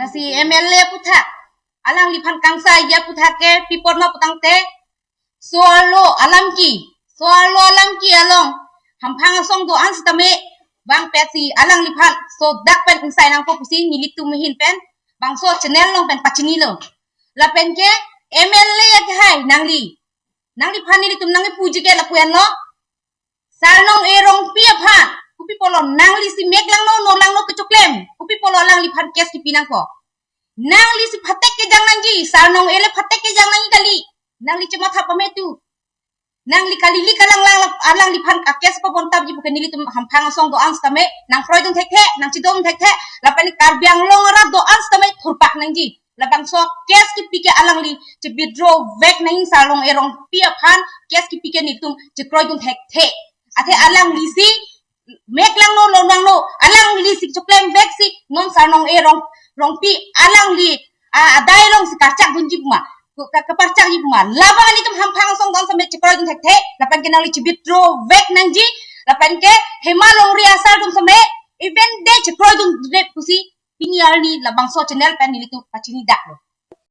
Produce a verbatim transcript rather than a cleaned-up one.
Lasi M L A aputhak, alangliphan kangsai aputhak ke pi apot ma putangte, so-arlo alam ki, so-arlo alam ki along, hamphang asong do-an sitame, bang petsi alangliphan so dak pen ingsai nangpo pusi nelitum ahin pen, bangso channel along pen pachinilo. Lapen ke M L A akhai nangli, nangliphan nelitum nangkipuji ke lapu-an lo. Sarnong E Rongpi aphan, kopi apotlo nangli si mek langno, no langno kechoklem, kopi apotlo alangliphan case kipi nangpo? Nangli si phatek kejang nangji, Sarnong E le phatek kejang nangji kali. Nangli chematha pame tu. Nangli kali li kalang lang alangliphan a case pabontabji pu ke nelitum hamphang asong do-an sitame nangkroidun thekthe, nangchidon thekthe, lapen Karbi Anglong arat do-an sitame thurpak nangji. Labangso case kipi ke alangli che-withdraw vek nang Sarnong E Rongpi aphan, case kipi ke nelitum chekroidun thekthe. Athe alangli si mek langno, lo langno, alangli si choklem vek si non Sarnong E Rong, Rongpi alangli a, adai along si karchak dunji puma, ka, ka, kaparchakji puma. Labang nelitum hamphang asong do-an sitame chekroidun thekthe, lapen ke nangli che-withdraw vek nangji, lapen ke Hema Longri asar atum sitame, even de chekroidun rep pusi, pini arni labangso channel pen nelitum pachini daklo.